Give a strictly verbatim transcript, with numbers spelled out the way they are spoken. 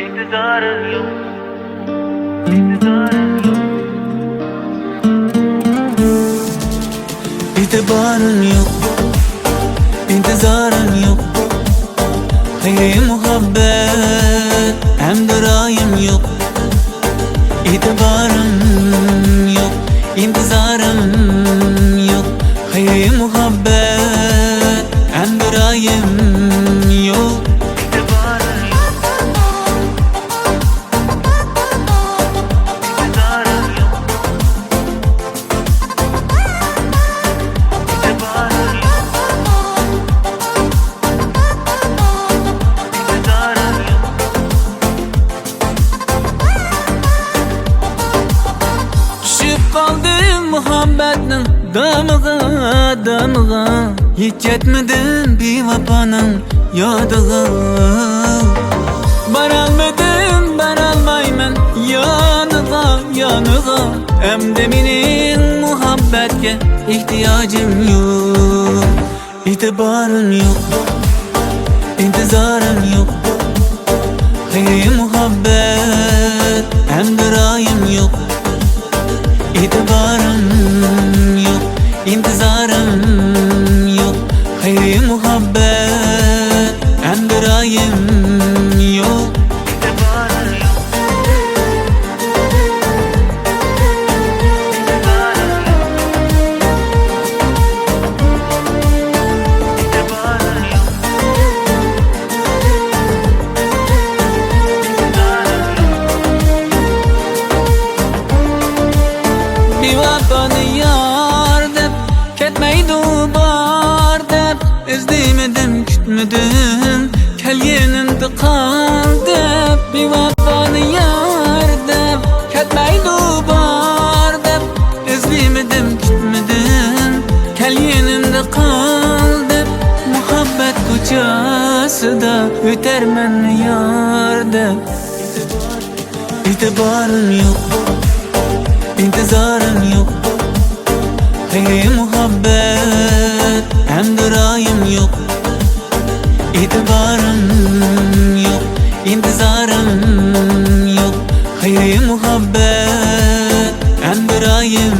ئىنتىزارىم يوق، ئىنتىزارىم يوق. ئېتىبارىم يوق، ئىنتىزارىم يوق. خەيرى مۇھەببەت ھەمدۇرايىم يوق. ئېتىبارىم يوق، ئىنتىزارىم يوق. خەيرى مۇھەببەت ھەمدۇرايىم يوق. چۈشۈپ قالدىم مۇھەببەتنىڭ دامىغا، دامىغا. ھېچ يەتمىدىم بىۋاپانىڭ يادىغا. بارالمىدىم، بارالمايمەن يانىغا، يانىغا. ئەمدى مېنىڭ مۇھەببەتكە ئېھتىياجىم يوق. ئېتىبارىم يوق، ئىنتىزارىم يوق. خەيرى مۇھەببەت ھەمدۇرايىم يوق. ئېتىبارىم يوق، ئىنتىزارىم يوق. خەيرى مۇھەببەت ھەمدۇرايىم يوق. بىۋاپانى يار دەپ، كەتمەيدۇ بار دەپ، ئىزدىمىدىم، كۈتمىدىم، كەل يېنىمدا قال دەپ. بىۋاپانى يار دەپ، كەتمەيدۇ بار دەپ، ئىزدىمىدىم، كۈتمىدىم، كەل يېنىمدا قال دەپ. مۇھەببەت كوچىسىدا ئۆتەرمەن يار دەپ. ئېتىبارىم يوق، ئىنتىزارىم يوق. خەيرى مۇھەببەت ھەمدۇرايىم يوق. ئېتىبارىم يوق، ئىنتىزارىم يوق. خەيرى مۇھەببەت ھەمدۇرايىم